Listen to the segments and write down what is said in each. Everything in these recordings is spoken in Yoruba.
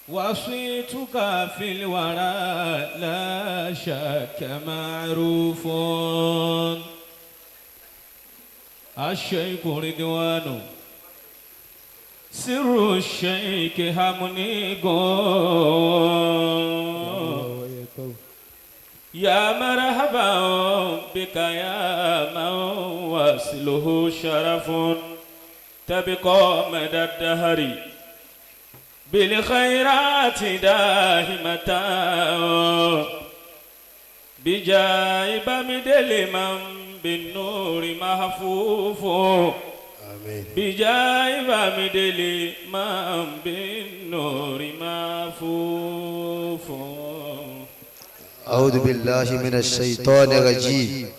وصيتك في الورى لا شك معروف. الشيخ رضوان سر الشيخ حمنيق. يا مرحبا بك يا من وصله شرف تبقى مدى الدهر بالخيرات داهمة بجاي بمدل من بالنور محفوف. آمين. بجاي بمدل من بالنور محفوف. أعوذ بالله من الشيطان الرجيم.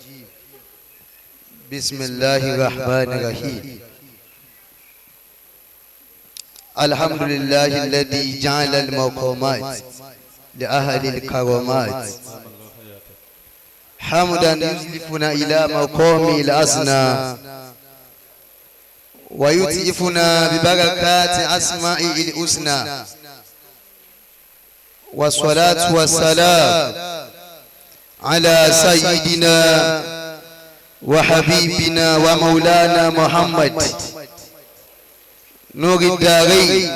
بسم الله الرحمن الرحيم. الحمد لله الذي جعل المقامات لأهل الكرامات حمدا يزلفنا إلى مقام الأسنى ويتئفنا ببركات أسمائه الحسنى، والصلاة والسلام على سيدنا وحبيبنا ومولانا محمد نور الدارين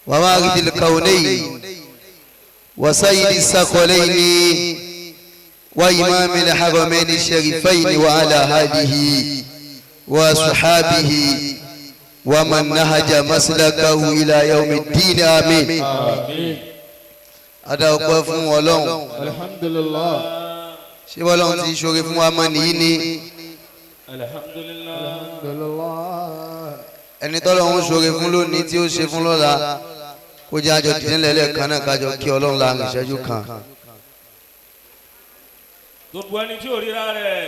ووارث الكونين وسيد الثقلين وإمام الحرمين الشريفين، وعلى آله وصحابه ومن نهج مسلكه إلى يوم الدين. آمين. آمين. Adá ọpẹ́ fún Ọlọ́run. Alhamdulillah. Ṣé Ọlọ́run ti ṣoore fún wa mọ́ nìyí ni? Alhamdulillah. Alhamdulillah. Ẹni tọ́lọ́run ṣoore fún lónìí tí ó ṣe fún lọ́la, kó jẹ́ àjọ dìde lẹ́lẹ́kan náà kájọ kí Ọlọ́run láàrin ìṣẹ́jú kan. Gbogbo ẹni tí ò ríra rẹ̀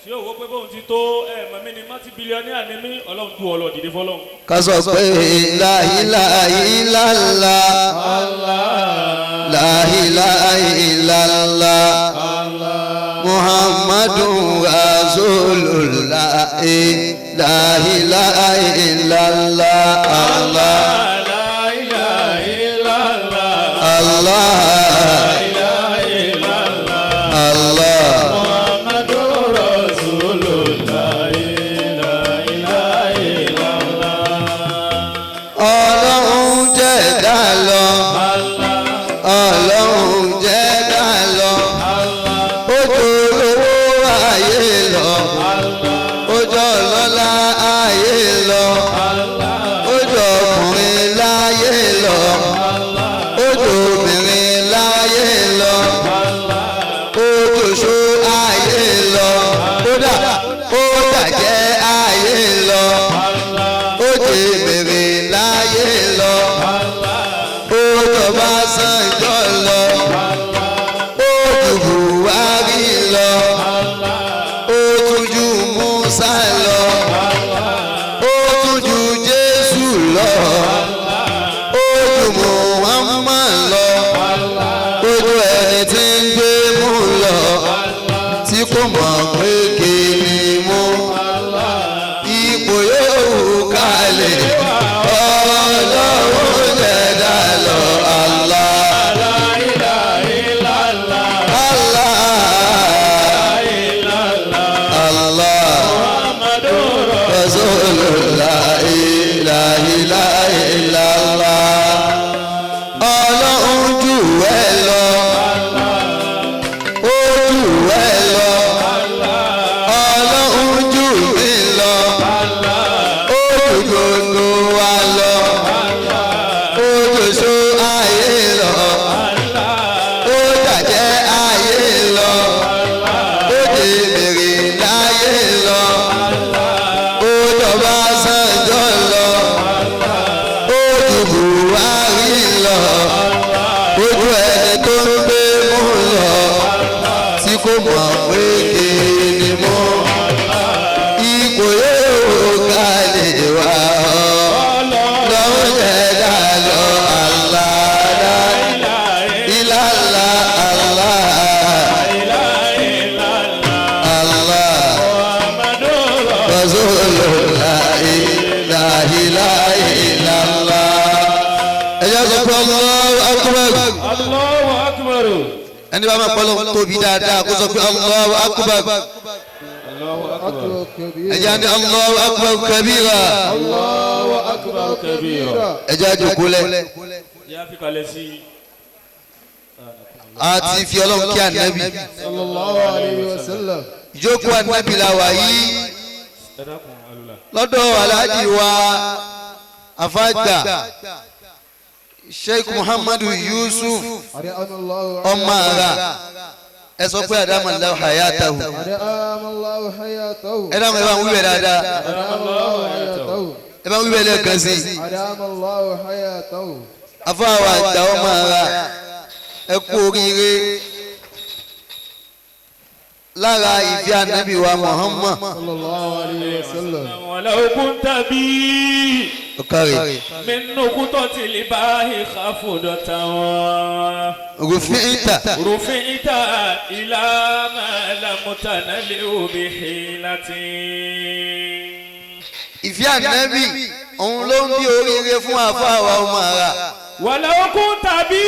tí ò wó pé bóun ti tó ẹ mọ̀mí ni mọ́tì bílíọ̀nìà ni mí, Ọlọ́run tú ọ lọ dìde fọlọ́run. Ká sọ pé la ilaha illallah, la ilaha illallah, Muhammadun Rasulullah, la ilaha illallah, Allah. La ilaha illallah. Allah. La ilaha illallah. Allah. Muhammadur Rasulullah. La ilaha illallah. Ọlọ́run jẹ́ dá lọ, Ọlọ́run jẹ́ dá lọ, ó jọ olówó ayé lọ, ó jọ ọlọ́lá ayé lọ, ó jọ ọkùnrin láyé lọ, ó jọ obìnrin láyé lọ, ó jòṣó ayé lọ, kódà ó dàjẹ́ ayé lọ, ó jẹ bèrè láyé lọ, ó jọba sanjọ lọ, ó ju Buhari lọ, ó tún ju Musa lọ, ó tún ju Jésù lọ, ó ju Muhammad lọ, ó ju ẹni tí ń gbé mú lọ, tí kò mọ̀ pé kí ni mú ipò yóò kalẹ̀. Ọlọ́run jẹ̀dá lọ. Allah. La ilaha illallah. Allah. La ilaha illallah. Allah. Muhammadur Rasulullah, la ilaha illallah. Ọlọ́run jù ẹ́ lọ, ó jù ẹ́ lọ, Ọlọ́run jù mí lọ, ó jù gbogbo wa lọ, ó jù só ayé lọ, ó jàjẹ́ ayé lọ, ó di mèrè láyé lọ, ó jọba sanjọ lọ, ó ju Buhari lọ, ojú ẹni tó ń gbé mú lọ, tí kò mọ̀ pé kí ni mú ipò yóò ká lè wá lọ́wọ́ ẹ̀dá lọ. Allah, ilàlá, Allah, Allah. Rasulullah, la ilaha illallah. Ẹja sọ pé Allahu Akbar. Allahu Akbar. Ẹni bá máa pọ́lọ́ tóbi dáadáa kó sọ pé Allahu Akbar. Allahu Akbar. Ẹja ní Allahu Akbar kabira. Allahu Akbar kabira. Ẹja jòkólẹ̀. Yá fi kalẹ̀ sí i. A ti fi Ọlọ́run kí ànábì. Sallallahu alayhi wa sallam. Ìjókòó ànábì la wà yìí. Lọ́dọ̀ aláàjì wa afáàgbà Sheikh Muhammadu Yusuf ọmọ ara ẹ sọ pé adamallahu hayatahu. Ẹ dáhùn ẹ bá ń wíwẹ̀ dáadáa. Ẹ bá ń wíwẹ̀ lẹ́ẹ̀kan sí i. Afáwà àgbà ọmọ ara ẹ kú oríire lára ìfẹ́ ànábì wa Muhammad. Sallallahu alayhi wa sallam. Walau kunta bi Ọ̀kàrẹ̀. min nuqtatil bahi khafdatan. Rufi'ta. Rufi'ta ila ma lam tanalhu bihilatin. Ìfẹ́ ànábì òun ló ń bí oríire fún àfáwà ọmọ ara. Walau kunta bi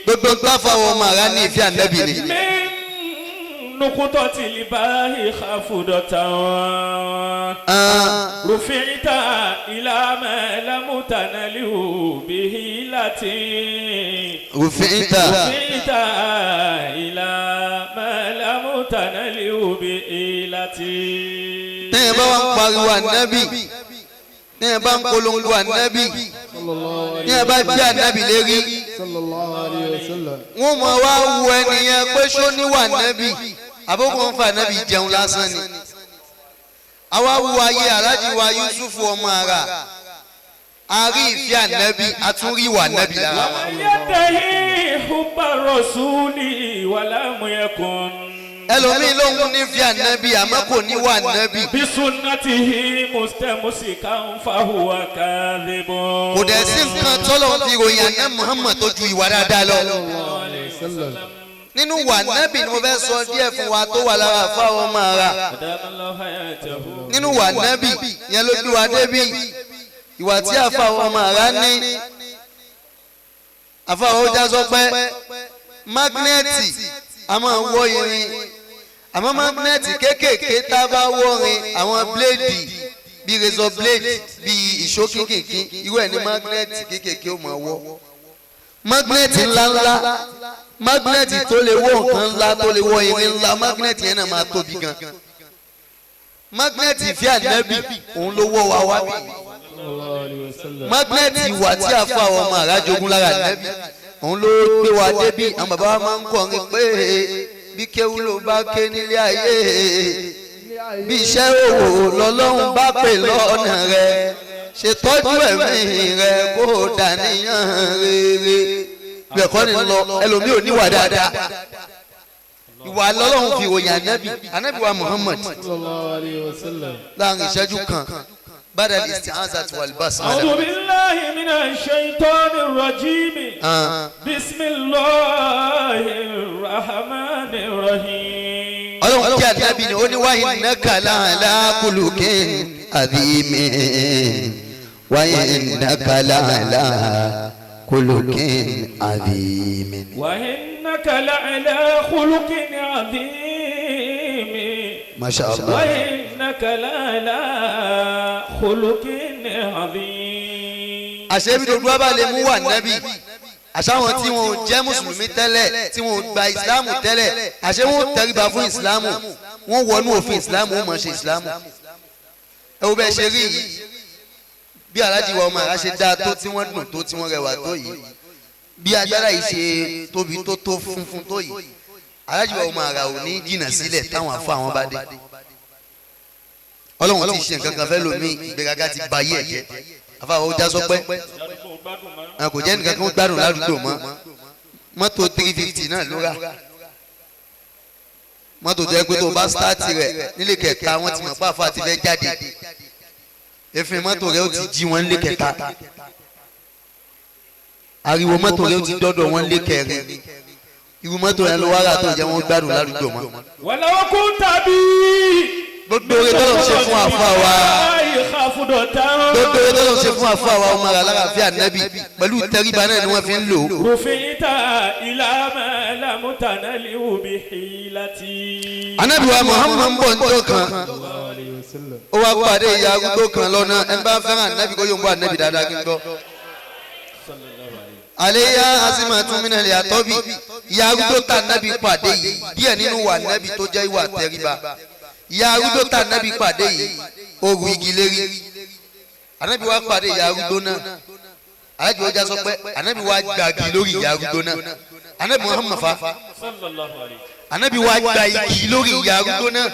Gbogbo gbáfáwà ọmọ ara ní ìfẹ́ ànábì ni. min nuqtatil bahi khafdatan. Rufi'ta ila ma lam tanalhu bihilatin. Rufi'ta. Rufi'ta ila ma lam tanalhu bihilatin. Tẹ́yìn bá wà ń pariwo ànábì, tẹ́yìn bá ń polongo ànábì, tẹ́yìn bá bí ànábì lérí, Sallallahu alayhi wa sallam. wọ́n mọ̀ wá wo ẹnìyẹn pé ṣó níwà ànábì, àbókò ń fa ànábì jẹun lásán ni. Àwa wo ayé aláàjì wa Yusufu ọmọ ara, a rí ìfẹ́ ànábì, a tún rí ìwà ànábì lára. Yadahi hubba rasuli wa lam yakun. Ẹlòmíín lòun nífẹ̀ẹ́ ànábì àmọ́ kò níwà ànábì. Bisunnatihi mustamsikan fahuwa kadhibun. Kò dẹ̀ sí nǹkan tọ́lọ̀ fi ròyìn àná Muhammad tó ju ìwà dáadáa lọ. Nínú wà nábì ni mo fẹ́ sọ díẹ̀ fún wa tó wà lára fáwọn ọmọ ara. Nínú wà nábì yẹn ló bí wa débí. Ìwà tí àfáwọn ọmọ ara ní. Àfáwọn ó já sọ pé mágínẹ́ẹ̀tì a máa wọ́ irin. Àmọ́ mágínẹ́ẹ̀tì kéékèèké tá a bá wọ́ irin àwọn bíléèdì bíi razor blade bíi ìṣó kéékèèké irú ẹ̀ ní mágínẹ́ẹ̀tì kéékèèké ó máa wọ́. Mágínẹ́ẹ̀tì ńláńlá mágínẹ́ẹ̀tì tó lè wọ́ nǹkan ńlá tó lè wọ́ irin ńlá mágínẹ́ẹ̀tì yẹn náà máa tóbi gan. Mágínẹ́ẹ̀tì ìfẹ́ ànábì òun ló wọ́ wa wá bí. Mágínẹ́ẹ̀tì ìwà tí a fọ àwọn ọmọ àràjogún lára ànábì òun ló gbé wa débí. Àwọn bàbá wa máa ń kọrin pé bí kéwú ló bá ké nílé ayé bí iṣẹ́ òwò lọ́lọ́run bá pè lọ́nà rẹ̀ ṣètọ́jú ẹ̀mí rẹ̀ kó dàníyàn rere. Bẹ́ẹ̀ kọ́ ni lọ ẹlòmíì ò níwà dáadáa. Ìwà lọ́lọ́run fi ròyìn ànábì ànábì wa Muhammad Sallallahu alayhi wa sallam. láàrin ìṣẹ́jú kan bada al-isti'azati wal basmala. A'udhu billahi minash shaitanir rajim. Bismillahir rahmanir rahim. Ọlọ́run kí ànábì ni ó ní wa innaka la'ala khuluqin adhimin wa innaka la'ala khuluqin adhimin. Wa innaka la'ala khuluqin adhim. Masha Allah. Wa innaka la'ala khuluqin adhim. Àṣẹ bí gbogbo wa bá lè mú wà nábì, àṣàwọn tí wọn ò jẹ́ mùsùlùmí tẹ́lẹ̀ tí wọn ò gba ìsìláàmù tẹ́lẹ̀ àṣẹ wọn ò tẹríba fún ìsìláàmù wọn wọnú òfin ìsìláàmù wọn máa ṣe ìsìláàmù. Ẹ wo bẹ́ẹ̀ ṣe rí yìí bí aláàjì wa ọmọ àrà ṣe dáa tó tí wọ́n dùn tó tí wọ́n rẹwà tó yìí bí agbára yìí ṣe tóbi tó tó funfun tó yìí aláàjì wa ọmọ àrà ò ní jìnnà sílẹ̀ táwọn afọ àwọn bá dé. Ọlọ́run ti ṣe nǹkan kan fẹ́ lómi ìgbéraga ti ba ayé ẹ̀ jẹ́ àfàwọn ó já sọ pé kò jẹ́ nìkan kan gbádùn ládùúgbò mọ́. Mọ́tò 350 náà ló rà. Mọ́tò tó yẹ pé tó bá sítáàtì rẹ̀ nílé kẹta wọ́n ti mọ̀ pé àfa ti fẹ́ jáde. Èéfín mọ́tò rẹ̀ ó ti jí wọn nílé kẹta. Ariwo mọ́tò rẹ̀ ó ti dọ́dọ̀ wọn nílé kẹrin. Irú mọ́tò yẹn ló wá rà tó jẹ́ wọ́n gbádùn ládùúgbò mọ́. Walau kunta bi. Gbogbo oore tọ́lọ̀ ṣe fún àfa wa, gbogbo oore tọ́lọ̀ ṣe fún àfa wa ọmọ rẹ̀ aláàfin ànábì pẹ̀lú tẹríba náà ni wọ́n fi ń lò. Rufita ila ma lam tanalihu bihilati. Ànábì wa Muhammad ń bọ̀ níjọ́ kan, ó wá pàdé ìyá arúgbó kan lọ́nà. Ẹni bá fẹ́ràn ànábì kó yóò ń bọ̀ ànábì dáadáa kí n gbọ́. Àléyá asima tún mí náà lè àtọ́bí ìyá arúgbó tá ànábì pàdé yìí díẹ̀ nínú wà ànábì tó jẹ́ ìwà tẹríba. Ìyá arúgbó tá ànábì pàdé yìí oru igi lérí. Ànábì wá pàdé ìyá arúgbó náà, alájọ ọjà sọ pé ànábì wá gbàgì lórí ìyá arúgbó náà. Ànábì Muhammad fa ànábì wá gba igi lórí ìyá arúgbó náà.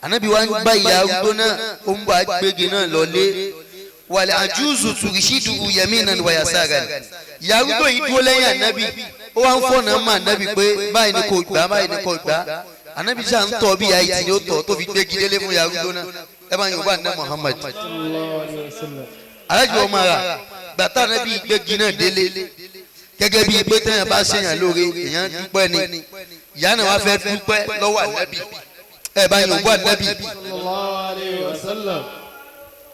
Ànábì wá gba ìyá arúgbó náà, ó ń bá gbégi náà lọlé. Wàlẹ̀ àjùzù tùrìṣìdù yaminan wa yasaran. Ìyá arúgbó yìí dúró lẹ́yìn ànábì, ó wá ń fọ̀nà mọ́ ànábì pé báyìí ni kò gbà, báyìí ni kò gbà. Ànábì sá ń tọ́ bí ìyá ìtì ni ó tọ̀ tó fi gbégi délé fún ìyá arúgbó náà. Ẹ bá yorùbá ní Muhammad. Alájọ ọmọ ara gbàtà ànábì gbégi náà délé gẹ́gẹ́ bíi pé téèyàn bá ṣèyàn lóore èèyàn dúpẹ́ ni. Ìyá náà wá fẹ́ dúpẹ́ lọ́wọ́ ànábì. Ẹ bá yorùbá ànábì.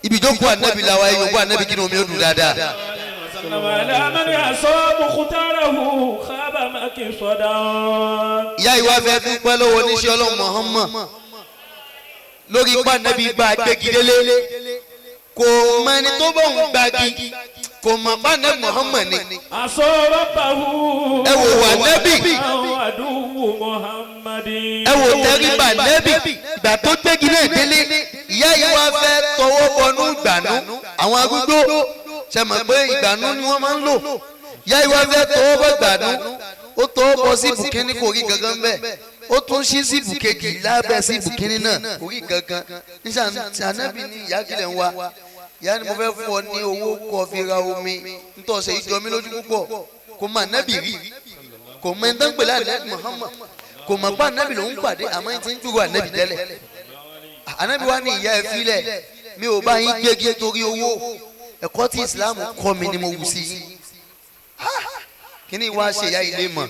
Ibi ìjókòó ànábì làwa yorùbá ànábì kí ni omi ó dùn dáadáa. Ìyá ìwà fẹ́ dúpẹ́ lọ́wọ́ oníṣẹ́ Ọlọ́run Muhammad lórí ipá ànábì gba gbégidélé. Kò mọ ẹni tó bọ̀ ń gbági, kò mọ̀ bá ànábì Muhammad ni. Ẹ wò wà ànábì, ẹ wò tẹríba ànábì. Ìgbà tó gbégi náà délé, ìyá ìwà fẹ́ tọwọ́ bọnú ìgbànú. Àwọn arúgbó ṣe mọ̀ pé ìgbànú ni wọ́n máa ń lò. Ìyá ìwà fẹ́ tọwọ́ bọ ìgbànú, ó tọwọ́ bọ síbù kínní kò rí gangan bẹ́ẹ̀, ó tún ṣí síbù kejì lábẹ́ síbù kínní náà kò rí gangan. Níṣà ànábì ní ìyá kílẹ̀ ń wá. Ìyá ni mo fẹ́ fún ọ ní owó kó fi ra omi, nítòsí ìjọ mi lójú púpọ̀. Kò mọ ànábì rí, kò mọ ẹni tó ń pè láàbí Muhammad, kò mọ̀ pé ànábì lòún pàdé, àmọ́ ẹni tí ń júwò ànábì tẹ́lẹ̀. Ànábì wa ní ìyá ẹ filẹ̀, mi ò bá yín gbégi torí owó, ẹ̀kọ́ tí Islam kọ́ mi ni mo wù sí yín. Kíní wá ṣe ìyá ilé mọ̀,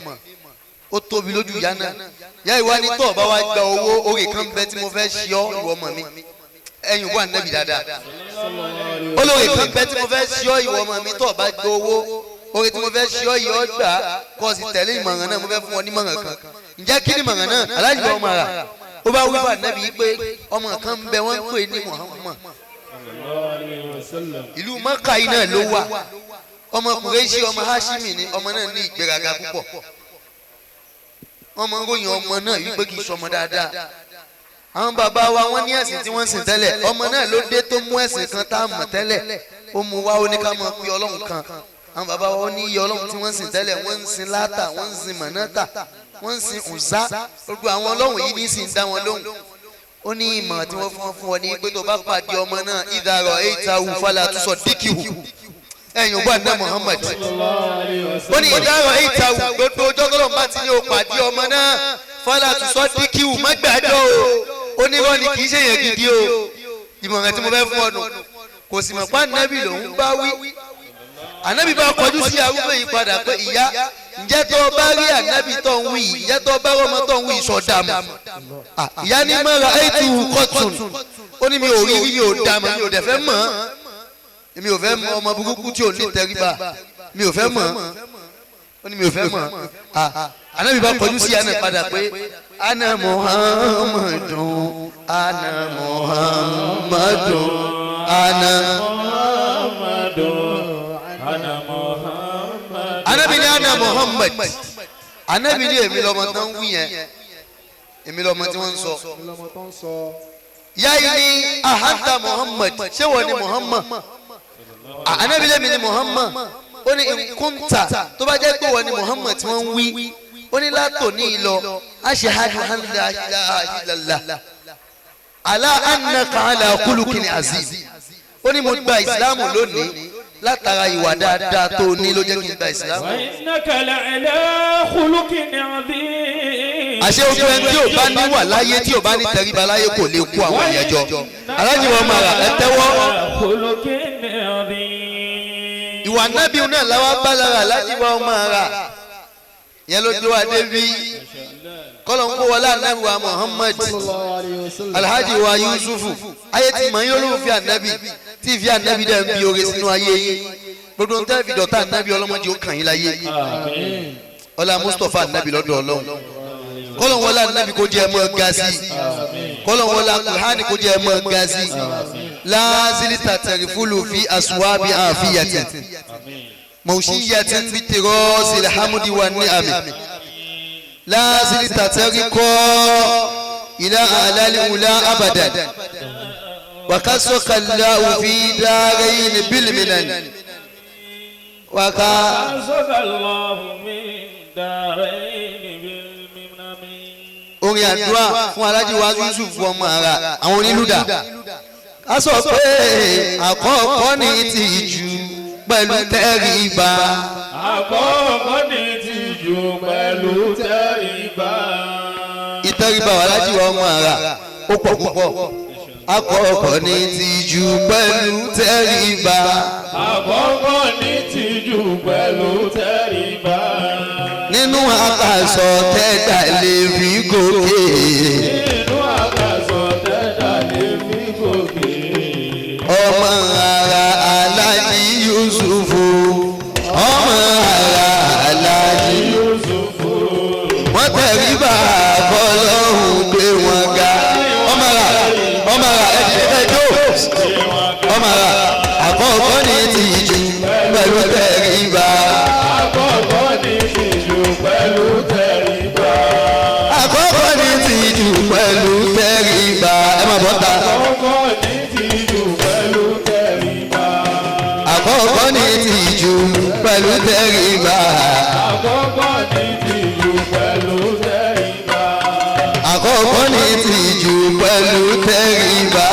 ó tóbi lójú ìyá náà. Ìyá ìwá ní tọ́ ọba wa gba owó, orí kan bẹ tí mo fẹ́ ṣe ọ́ ìwọ ọmọ mi. Ẹ̀yin wà nẹ́bì dáadáa. Olórí kan bẹ tí mo fẹ́ ṣe ọ́ ìwọ ọmọ mi, tọ́ ọba gba owó, orí tí mo fẹ́ ṣe ọ́ yìí ọ́ gbà kọ́ ọ sì tẹ̀lé ìmọ̀ràn náà, mo fẹ́ fún ọ ní ìmọ̀ràn kan. Ǹjẹ́ kí ni ìmọ̀ràn náà? Aláìsí ọmọ rà ó bá wíwà nẹ́bì yìí pé ọmọ kan ń bẹ wọ́n ń pè ní Muhammad. Ìlú Mọ́kà yìí náà ló wà. Ọmọ Kùrẹ́ṣì ọmọ Hashimi ni. Ọmọ náà ní ìgbéraga púpọ̀. Wọ́n máa ń ròyìn ọmọ náà wípé kì í sọmọ dáadáa. Àwọn bàbá wa wọ́n ní ẹ̀sìn tí wọ́n ń sìn tẹ́lẹ̀. Ọmọ náà ló dé tó mú ẹ̀sìn kan tá a mọ̀ tẹ́lẹ̀, ó mú wá, ó ní ká máa pe Ọlọ́run kan. Àwọn bàbá wa ó ní iye Ọlọ́run tí wọ́n ń sìn tẹ́lẹ̀, wọ́n ń sin Látà, wọ́n ń sin Mọ̀nátà, wọ́n ń sin Ùzá. Gbogbo àwọn Ọlọ́run yìí ní sì ń dá wọn lóhùn. Ó ní ìmọ̀ tí wọ́n fún ọ ní pé tó bá pàdé ọmọ náà, ìdàrọ̀ èyíta wù fàlà tó sọ díkìhù. Ẹ̀yin wà ní Muhammad. Ó ní ìdárọ̀ ìtawù gbogbo ọjọ́ tó lọ́n bá ti ní o pàdé ọmọ náà fọlá tó sọ díkìwù má gbàdọ̀ o. Ó ní wọ́n ní kì í ṣe èèyàn gidi o. Ìmọ̀ràn tí mo fẹ́ fún ọ nù. Kò sì mọ̀ pé ànábì lòún bá wí. Ànábì bá kọjú sí arúgbó yìí padà pé ìyá, ǹjẹ́ tó bá rí ànábì tó ń wí, ǹjẹ́ tó bá rọ́mọ tó ń wí sọ̀dà mọ̀. Ìyá ní mọ́ra ètò kọ́tùn. Ó ní mi ò rí mi ò dà mọ̀, mi ò dẹ̀ fẹ́ mọ̀. Mi ò fẹ́ mọ̀ ọmọ burúkú tí ò ní tẹríba, mi ò fẹ́ mọ̀. Ó ní mi ò fẹ́ mọ̀. Ànábì bá kọjú sí àná padà pé ana Muhammadun, ana Muhammadun, ana Muhammadun, ana Muhammad. Ànábì ní ana Muhammad. Ànábì ní èmi lọmọ tó ń wí yẹn, èmi lọmọ tí wọ́n ń sọ. Ìyá yìí ní ahanta Muhammad, ṣé wọ́n ní Muhammad? Ànábì lèmi ní Muhammad. Ó ní nkunta tó bá jẹ́ pé wọ́n ní Muhammad tí wọ́n ń wí, ó ní látòní lọ ashhadu an la ilaha illallah ala annaka ala khuluqin azim. Ó ní mo gba ìsìlámù lónìí látara ìwà dáadáa tó ní ló jẹ́ kí n gba ìsìlámù. Wa innaka la'ala khuluqin azim. Àṣé ojú ẹni tí ò bá níwà láyé, tí ò bá ní tẹríba láyé, kò lè kó àwọn èèyàn jọ. Aláàjì wọn máa rà ẹ tẹ́wọ́. Khuluqin azim. Ìwà nábì náà làwọn bá lára aláàjì wọn máa rà. Ìyẹn ló gbé wa débi kọ́lọ̀ ń kó wọlé anabi wa Muhammad Sallallahu alayhi wa sallam. Alhaji wa Yusufu ayé ti mọ̀ yín olóhùn fi anabi tí fi anabi dẹ̀ ń bí oore sínú ayé yín gbogbo ń tẹ́ fi dọ̀tá anabi ọlọ́mọdé ó kàn yín láyé Àmín. ọlá Mustapha anabi lọ́dọ̀ Ọlọ́run kọ́lọ̀ ń wọlé anabi kó jẹ́ ẹ mọ́ ga sí kọ́lọ̀ ń wọlé aluhani kó jẹ́ ẹ mọ́ ga sí láàzílì tàtẹ̀rìfúlù fi àsùwábì àfíyàtì mọ̀ọ́síyàtì fi tìrọ́ọ̀sì alhamdi wa ní àmì láàzílì tàtẹ̀ríkọ́ ilá àlálìwùlá abadan wàkásọ̀kàlá òfin dáréyìn bílímìnàn wàká. Asọ́kàlọ́hùn mi dàrẹ́yìn bílímìnàmí. Orin àdúrà fún Alhaji wa Yusuf ọmọ ara àwọn onílùdà a sọ pé àkọ́kọ́ ní tìjú pẹ̀lú tẹríba. Àkọ́kọ́ ní tìjú pẹ̀lú tẹríba. Ìtẹríba wà Alhaji wa ọmọ ara ó pọ̀ púpọ̀. Àkọ́kọ́ ní tìjú pẹ̀lú tẹríba. Àkọ́kọ́ ní tìjú pẹ̀lú tẹríba. Nínú àkàsọ̀ tẹ́gbà lè fi gòkè. Nínú àkàsọ̀ tẹ́dà lè fi gòkè. Ọmọ ara Alhaji Yusufu, ọmọ ara Alhaji Yusufu. Wọ́n tẹríba fọlọ́hún gbé wọn ga. Ọmọ ara, ọmọ ara, ẹ̀jẹ̀ ẹ̀jọ́ ọmọ ara. Àkọ́kọ́ ní tìjú pẹ̀lú tẹríba. Àkọ́kọ́ ní tìjú pẹ̀lú tẹríba. Àkọ́kọ́ ní tìjú pẹ̀lú tẹríba. Ẹ má bọ́ ta. Àkọ́kọ́ ní tìjú pẹ̀lú tẹríba. Àkọ́kọ́ ní tìjú pẹ̀lú tẹríba. Àkọ́kọ́ ní tìjú pẹ̀lú tẹríba. Àkọ́kọ́ ní tìjú pẹ̀lú tẹríba.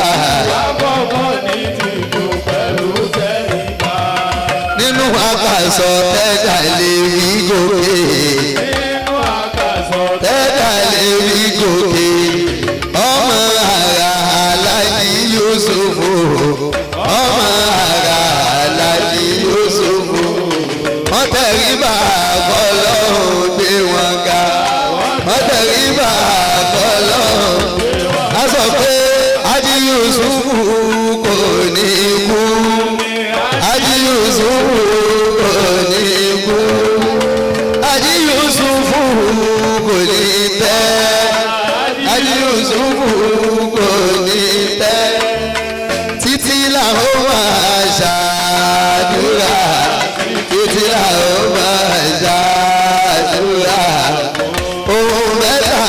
Àkọ́kọ́ ní tìjú pẹ̀lú tẹríba. Nínú àkàsọ̀ tẹ́jà lè rí gòkè. Nínú àkàsọ̀ Tẹ́jà lè rí gòkè. Ọmọ ara Alhaji Yusufu, ọmọ ara Alhaji Yusufu, wọ́n tẹríba fọlọ́hún gbé wọn ga. Wọ́n tẹríba fọlọ́hún. A sọ pé Haji Yusufu kò ní kú. Haji Yusufu kò ní kú. Haji Yusufu kò ní tẹ́. Haji Yusufu kò ní tẹ́. Títí làwọn máa ṣàdúrà. Títí làwọn máa ṣàdúrà. Ohun mẹ́ta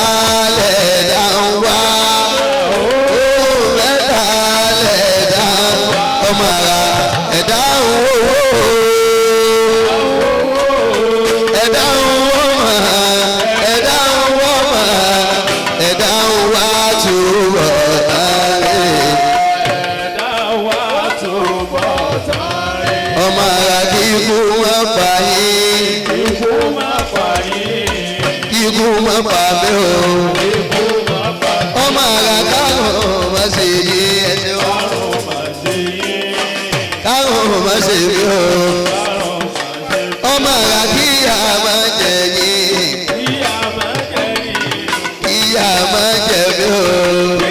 lẹ̀dá ń wá. Ohun mẹ́ta lẹ̀dá ń wá. Ọmọ ara ẹ̀dá ń wò ó. Ẹ̀dá ń wọ́ mọ̀, ẹ̀dá ń wọ́ mọ̀, ẹ̀dá ń wá túbọ̀ tán. Ẹ̀dá wa túbọ̀ tán rí. Ọmọ ara kí ikú má pa yín, Ikú má pa yín. kí ikú má pa mí o. Ikú má pa yín. Ọmọ ara káwọn má ṣe yí ẹsẹ̀ o. Kárùn má ṣe yín. Káwọn má ṣe mí o. Kárùn má ṣe yín. Ọmọ ara kí ìyá má jẹ yín, Ìyá má jẹ yín. kí ìyá má jẹ mí o.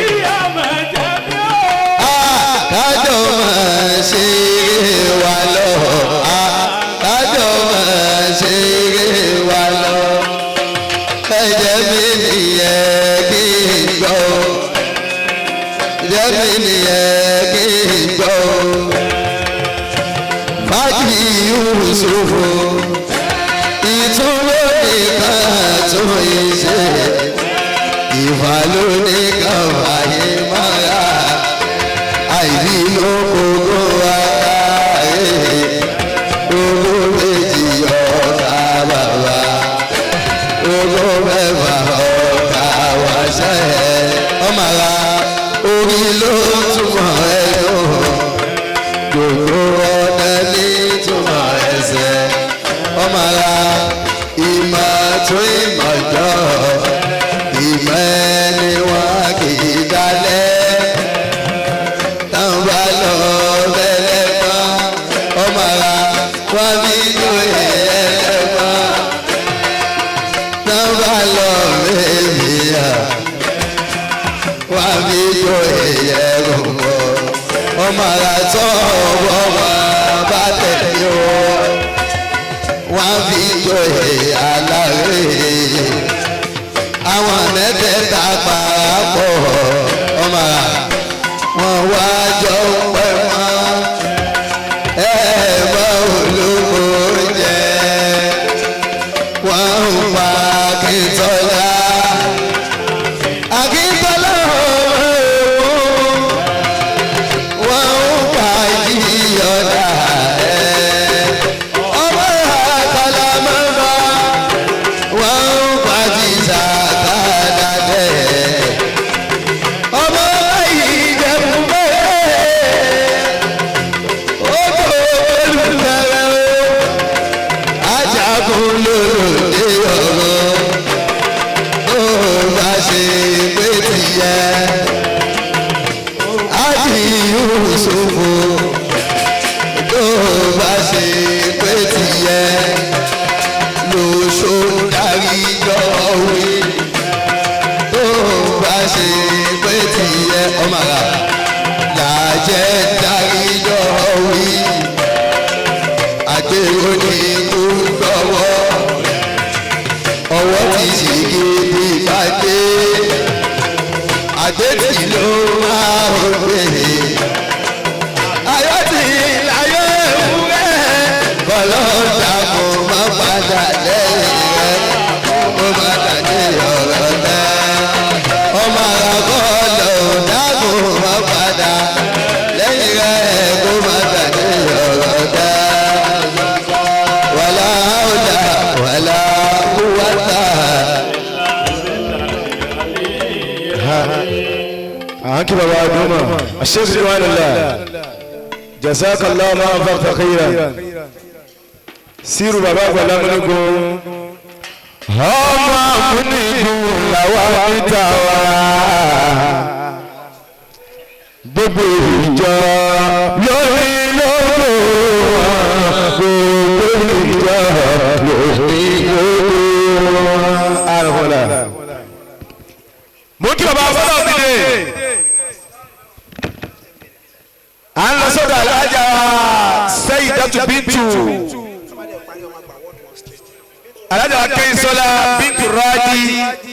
Ìyá má jẹ mí o. Ah, kájọ máa ṣe eré wa lọ. Ah, kájọ máa ṣe eré wa lọ. Ẹ̀jẹ̀ mi nìyẹn kí n gbọ́. Ẹ̀jẹ̀ mi nìyẹn kí n gbọ́. Fájì Yusufu, ìtúwó nìkan tún ìṣe, ìfàlú nìkan fàyè mọ́ra àìrí ló kókó akáyé owó méjì ọ̀tá bàbá owó mẹ́fà ọ̀tá wáṣẹ́ ọmọ ara orí ló túmọ̀ ẹnu gbogbo ọ̀nà ní túmọ̀ ẹsẹ̀ ọmọ ara ìmọ̀ tún ìmọ̀ jọ ìmọ̀ ẹni wọn kì í dalẹ̀ táwọn bá lọ bẹ́lẹ̀ mọ́ ọmọ ara wọn bí lóye ẹlẹ́mọ́. Wọ́n fi joyè alárè. Àwọn mẹ́tẹ̀ẹ̀ta parapọ̀ ọmọ rà. Wọ́n wá jọ ń pẹ́ mọ́. Ẹ mọ olóko jẹ. Wọ́n ń pa Akíntọ́lá. Akíntọ́lá ooo. Wọ́n ń pa Jíyọ̀dá ẹ̀. Ọmọ àkàlà mọ́ba. Wọ́n ń pa Jísà kàdàdẹ̀. Ọmọ Ìjẹ̀bú bẹ́ẹ̀. Ó tó olùbẹ̀rẹ̀ o. Ajagun lòlòdì ọ̀rọ̀. Ó bá ṣe pé tìyẹ. Ájì Yúsúfù. Tó bá ṣe pé tìyẹ. Lóṣó darí jọ wí. Tó bá ṣe pé tìyẹ. Ọmọ àrà làjẹ́ darí jọ wí. Àgbèrò ní kú gbọ́wọ́. Ọwọ́ ti ṣìgì bí bàdé. Àgbẹ̀tì ló máa ń gbé. Ayọ̀ tí láyọ̀ ewúrẹ́. Bọ́lọ́dà kò má padà lẹ́yìn rẹ̀. Ó má dàdé ọ̀rọ̀ tẹ́. Ọmọ àràkọ́ lọ́dà kò má padà lẹ́yìn rẹ̀. Kó má dàdé ọ̀rọ̀ tẹ́. Wàlá ọ̀dà wàlá kúwàtà. Àǹkí bàbá àdúmọ̀ àṣẹ́sì wàlúùlà jazakallahu ma anfaqta khairan síru bàbá àgbàlá múnigun ọmọ múnigun làwa níta wá gbogbo ìjọ lórí lórí gbogbo ìjọ lórí lórí àrùnfọlá. Mo kí bàbá fọlọ́ mi dé à ń lọ sọ́dọ̀ alájà Sayyidatu Bintu alájà Kẹ́yìnsọ́lá Bintu Raji.